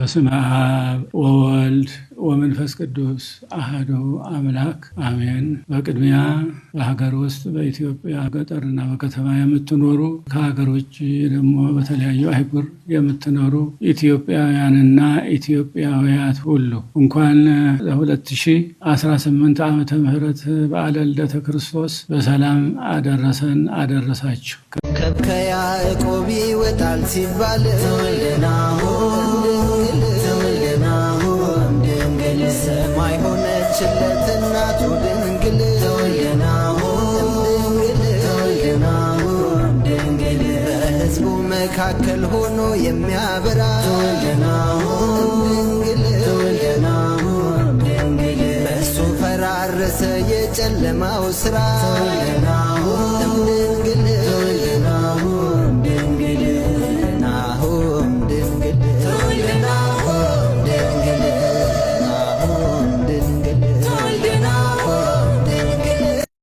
በስመ አብ ወወልድ ወመንፈስ ቅዱስ አሐዱ አምላክ አሜን። በቅድሚያ በሀገር ውስጥ በኢትዮጵያ ገጠርና በከተማ የምትኖሩ፣ ከሀገር ውጭ ደግሞ በተለያዩ አህጉር የምትኖሩ ኢትዮጵያውያንና ኢትዮጵያውያት ሁሉ እንኳን ለ2018 ዓመተ ምህረት በዓለ ልደተ ክርስቶስ በሰላም አደረሰን አደረሳችሁ። ከያዕቆብ ይወጣል ሲባል ተወልደናሁ ተወልደናሁ ድንግል ሰማይ ሆነችለት እናቱ ድንግል ተወልደናሁ ተወልደናሁ ድንግል በሕዝቡ መካከል ሆኖ የሚያበራ ተወልደናሁ ድንግል ተወልደናሁ ድንግል በእሱ ፈራረሰ የጨለማው ስራ።